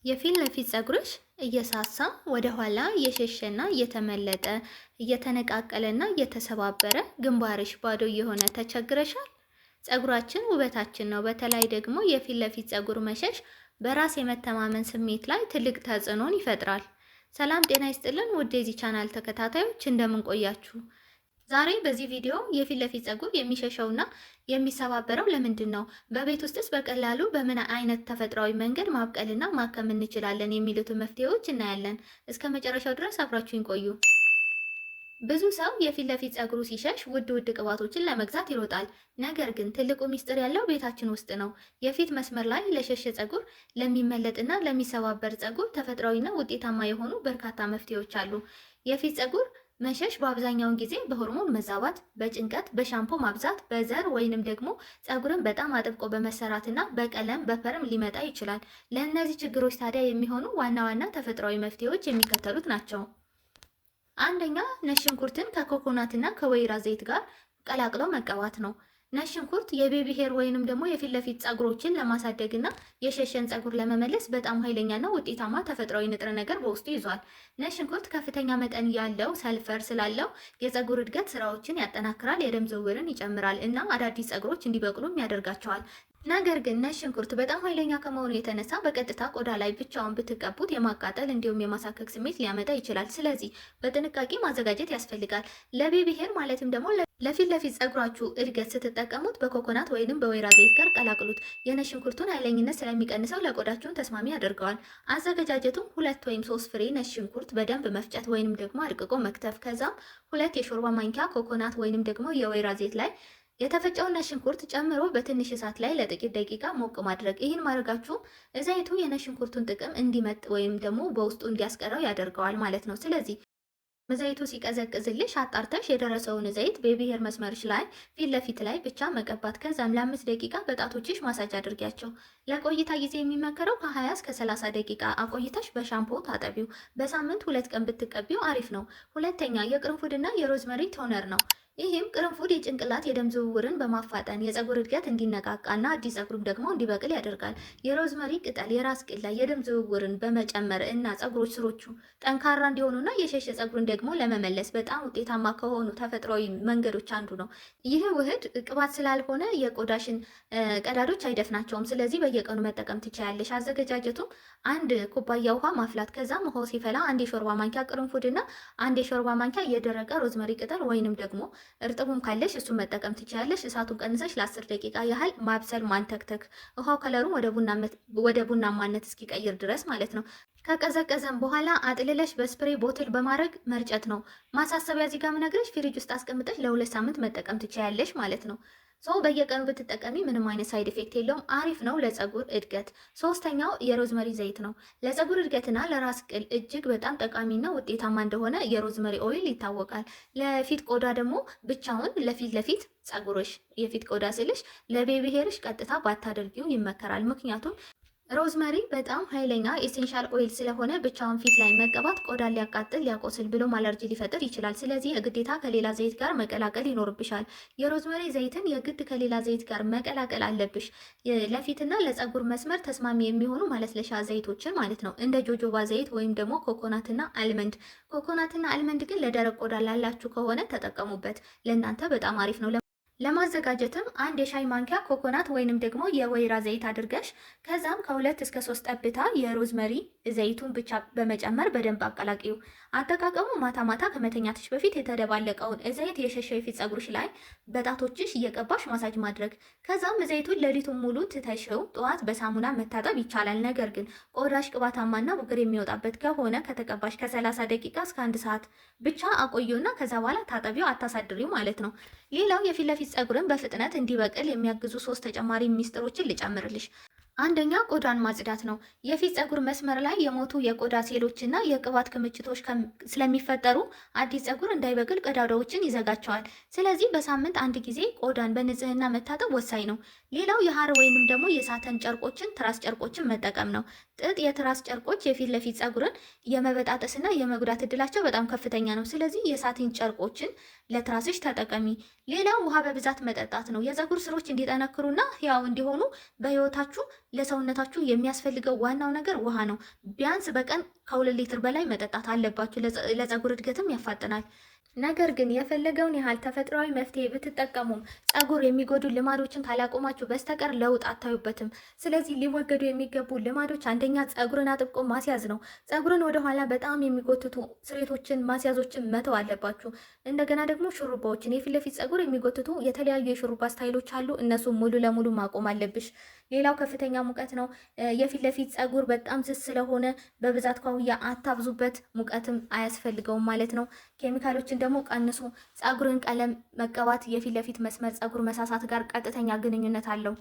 የፊት ለፊት ፀጉርሽ እየሳሳ ወደ ኋላ እየሸሸና እየተመለጠ እየተነቃቀለና እየተሰባበረ ግንባርሽ ባዶ እየሆነ ተቸግረሻል? ፀጉራችን ውበታችን ነው። በተለይ ደግሞ የፊት ለፊት ፀጉር መሸሽ በራስ የመተማመን ስሜት ላይ ትልቅ ተጽዕኖን ይፈጥራል። ሰላም ጤና ይስጥልን ውድ የዚህ ቻናል ተከታታዮች፣ እንደምን ቆያችሁ? ዛሬ በዚህ ቪዲዮ የፊት ለፊት ፀጉር የሚሸሸውና የሚሰባበረው ለምንድን ነው? በቤት ውስጥስ በቀላሉ በምን አይነት ተፈጥሯዊ መንገድ ማብቀልና ማከም እንችላለን? የሚሉትን መፍትሄዎች እናያለን። እስከ መጨረሻው ድረስ አብራችሁን ቆዩ። ብዙ ሰው የፊት ለፊት ፀጉሩ ሲሸሽ ውድ ውድ ቅባቶችን ለመግዛት ይሮጣል። ነገር ግን ትልቁ ሚስጥር ያለው ቤታችን ውስጥ ነው። የፊት መስመር ላይ ለሸሸ ፀጉር፣ ለሚመለጥና ለሚሰባበር ፀጉር ተፈጥሯዊና ውጤታማ የሆኑ በርካታ መፍትሄዎች አሉ። የፊት ፀጉር መሸሽ በአብዛኛውን ጊዜ በሆርሞን መዛባት፣ በጭንቀት፣ በሻምፖ ማብዛት፣ በዘር ወይንም ደግሞ ፀጉርን በጣም አጥብቆ በመሰራትና በቀለም በ perm ሊመጣ ይችላል። ለእነዚህ ችግሮች ታዲያ የሚሆኑ ዋና ዋና ተፈጥሯዊ መፍትሄዎች የሚከተሉት ናቸው። አንደኛ፣ ነጭ ሽንኩርትን ከኮኮናትና ከወይራ ዘይት ጋር ቀላቅለው መቀባት ነው። ነጭ ሽንኩርት የ baby hair ወይንም ደግሞ የፊት ለፊት ፀጉሮችን ለማሳደግና የሸሸን ፀጉር ለመመለስ በጣም ኃይለኛና ውጤታማ ተፈጥሯዊ ንጥረ ነገር በውስጡ ይዟል። ነጭ ሽንኩርት ከፍተኛ መጠን ያለው ሰልፈር ስላለው የፀጉር እድገት ስራዎችን ያጠናክራል፣ የደም ዝውውርን ይጨምራል እና አዳዲስ ፀጉሮች እንዲበቅሉም ያደርጋቸዋል። ነገር ግን ነጭ ሽንኩርት በጣም ኃይለኛ ከመሆኑ የተነሳ በቀጥታ ቆዳ ላይ ብቻውን ብትቀቡት የማቃጠል እንዲሁም የማሳከክ ስሜት ሊያመጣ ይችላል። ስለዚህ በጥንቃቄ ማዘጋጀት ያስፈልጋል። ለ baby hair ማለትም ደግሞ ለፊት ለፊት ፀጉራችሁ እድገት ስትጠቀሙት በኮኮናት ወይንም በወይራ ዘይት ጋር ቀላቅሉት። የነጭ ሽንኩርቱን ኃይለኝነት ስለሚቀንሰው ለቆዳችሁን ተስማሚ ያደርገዋል። አዘገጃጀቱም 2 ወይም 3 ፍሬ ነጭ ሽንኩርት በደንብ መፍጨት ወይንም ደግሞ አድቅቆ መክተፍ፣ ከዛም 2 የሾርባ ማንኪያ ኮኮናት ወይንም ደግሞ የወይራ ዘይት ላይ የተፈጨውን ነጭ ሽንኩርት ጨምሮ በትንሽ እሳት ላይ ለጥቂት ደቂቃ ሞቅ ማድረግ። ይህን ማድረጋችሁ ዘይቱ የነጭ ሽንኩርቱን ጥቅም እንዲመጥ ወይም ደግሞ በውስጡ እንዲያስቀረው ያደርገዋል ማለት ነው። ስለዚህ ዘይቱ ሲቀዘቅዝልሽ አጣርተሽ የደረሰውን ዘይት baby hair መስመርሽ ላይ ፊት ለፊት ላይ ብቻ መቀባት። ከዛም ለ5 ደቂቃ በጣቶችሽ ማሳጅ አድርጊያቸው። ለቆይታ ጊዜ የሚመከረው ከ20 እስከ 30 ደቂቃ አቆይተሽ በሻምፖ ታጠቢው። በሳምንት 2 ቀን ብትቀቢው አሪፍ ነው። ሁለተኛ፣ የቅርንፉድና የ rosemary toner ነው። ይህም ቅርንፉድ የጭንቅላት የደም ዝውውርን በማፋጠን የፀጉር እድገት እንዲነቃቃና አዲስ ፀጉርም ደግሞ እንዲበቅል ያደርጋል። የ rosemary ቅጠል የራስ ቅል ላይ የደም ዝውውርን በመጨመር እና ፀጉሮች ስሮቹ ጠንካራ እንዲሆኑና የሸሸ ፀጉርን ደግሞ ለመመለስ በጣም ውጤታማ ከሆኑ ተፈጥሯዊ መንገዶች አንዱ ነው። ይህ ውህድ ቅባት ስላልሆነ የቆዳሽን ቀዳዶች አይደፍናቸውም። ስለዚህ በየቀኑ መጠቀም ትችያለሽ። አዘገጃጀቱም 1 ኩባያ ውሃ ማፍላት፣ ከዛም ውሃው ሲፈላ 1 የሾርባ ማንኪያ ቅርንፉድና 1 የሾርባ ማንኪያ የደረቀ rosemary ቅጠል ወይንም ደግሞ እርጥቡም ካለሽ እሱን መጠቀም ትችያለሽ። እሳቱን ቀንሰሽ ለ10 ደቂቃ ያህል ማብሰል ማንተክተክ፣ ውሃው ከለሩን ወደ ቡናማነት እስኪቀይር ድረስ ማለት ነው። ከቀዘቀዘም በኋላ አጥልለሽ በ spray bottle በማድረግ መርጨት ነው። ማሳሰቢያ እዚህ ጋር ምነግርሽ ፍሪጅ ውስጥ አስቀምጠሽ ለ2 ሳምንት መጠቀም ትችያለሽ ማለት ነው። So በየቀኑ ብትጠቀሚ ምንም አይነት side effect የለውም። አሪፍ ነው ለፀጉር እድገት። ሶስተኛው የ rosemary ዘይት ነው። ለፀጉር እድገትና ለራስ ቅል እጅግ በጣም ጠቃሚና ውጤታማ እንደሆነ የ rosemary oil ይታወቃል። ለፊት ቆዳ ደግሞ ብቻውን ለፊት ለፊት ፀጉርሽ፣ የፊት ቆዳ ስልሽ ለ baby hair ሽ ቀጥታ ባታደርጊው ይመከራል። ምክንያቱም rosemary በጣም ኃይለኛ essential oil ስለሆነ ብቻውን ፊት ላይ መቀባት ቆዳን ሊያቃጥል፣ ሊያቆስል ብሎም አለርጂ ሊፈጥር ይችላል። ስለዚህ የግዴታ ከሌላ ዘይት ጋር መቀላቀል ይኖርብሻል። የ rosemary ዘይትን የግድ ከሌላ ዘይት ጋር መቀላቀል አለብሽ። ለፊትና ለፀጉር መስመር ተስማሚ የሚሆኑ ማለስለሻ ዘይቶችን ማለት ነው። እንደ jojoba ዘይት ወይም ደግሞ coconut ና almond። Coconut ና almond ግን ለደረቅ ቆዳ ላላችሁ ከሆነ ተጠቀሙበት። ለእናንተ በጣም አሪፍ ነው። ለማዘጋጀትም 1 የሻይ ማንኪያ ኮኮናት ወይንም ደግሞ የወይራ ዘይት አድርገሽ ከዛም ከ2 እስከ 3 ጠብታ የ rosemary ዘይቱን ብቻ በመጨመር በደንብ አቀላቅዩ። አጠቃቀሙ ማታ ማታ ከመተኛትሽ በፊት የተደባለቀውን ዘይት የሸሸው የፊት ፀጉርሽ ላይ በጣቶችሽ እየቀባሽ ማሳጅ ማድረግ። ከዛም ዘይቱን ሌሊቱን ሙሉ ትተሽው ጠዋት በሳሙና መታጠብ ይቻላል። ነገር ግን ቆዳሽ ቅባታማና ቡግር የሚወጣበት ከሆነ ከተቀባሽ ከ30 ደቂቃ እስከ 1 ሰዓት ብቻ አቆዩና ከዛ በኋላ ታጠቢው፣ አታሳድሪው ማለት ነው። ሌላው የፊት ለፊት ፀጉርን በፍጥነት እንዲበቅል የሚያግዙ ሶስት ተጨማሪ ሚስጥሮችን ልጨምርልሽ። አንደኛ፣ ቆዳን ማጽዳት ነው። የፊት ፀጉር መስመር ላይ የሞቱ የቆዳ ሴሎች እና የቅባት ክምችቶች ስለሚፈጠሩ አዲስ ፀጉር እንዳይበቅል ቀዳዳዎችን ይዘጋቸዋል። ስለዚህ በሳምንት አንድ ጊዜ ቆዳን በንጽህና መታጠብ ወሳኝ ነው። ሌላው የሐር ወይንም ደግሞ የ satin ጨርቆችን፣ ትራስ ጨርቆችን መጠቀም ነው። ጥጥ የትራስ ጨርቆች የፊት ለፊት ፀጉርን የመበጣጠስና የመጉዳት እድላቸው በጣም ከፍተኛ ነው። ስለዚህ የ satin ጨርቆችን ለትራስሽ ተጠቀሚ። ሌላው ውሃ በብዛት መጠጣት ነው። የፀጉር ስሮች እንዲጠነክሩና ህያው እንዲሆኑ በህይወታችሁ ለሰውነታችሁ የሚያስፈልገው ዋናው ነገር ውሃ ነው። ቢያንስ በቀን ከ2 ሊትር በላይ መጠጣት አለባችሁ። ለፀጉር እድገትም ያፋጥናል። ነገር ግን የፈለገውን ያህል ተፈጥሯዊ መፍትሄ ብትጠቀሙም ፀጉር የሚጎዱ ልማዶችን ካላቆማችሁ በስተቀር ለውጥ አታዩበትም። ስለዚህ ሊወገዱ የሚገቡ ልማዶች አንደኛ ፀጉርን አጥብቆ ማስያዝ ነው። ፀጉርን ወደኋላ በጣም የሚጎትቱ ስሬቶችን፣ ማስያዞችን መተው አለባችሁ። እንደገና ደግሞ ሹሩባዎችን፣ የፊት ለፊት ፀጉር የሚጎትቱ የተለያዩ የሹሩባ style ኦች አሉ። እነሱ ሙሉ ለሙሉ ማቆም አለብሽ። ሌላው ከፍተኛ ሙቀት ነው። የፊት ለፊት ፀጉር በጣም ስስ ስለሆነ በብዛት ካውያ አታብዙበት፣ ሙቀትም አያስፈልገውም ማለት ነው። ኬሚካሎችን ደግሞ ቀንሱ። ፀጉርን ቀለም መቀባት የፊት ለፊት መስመር ፀጉር መሳሳት ጋር ቀጥተኛ ግንኙነት አለው።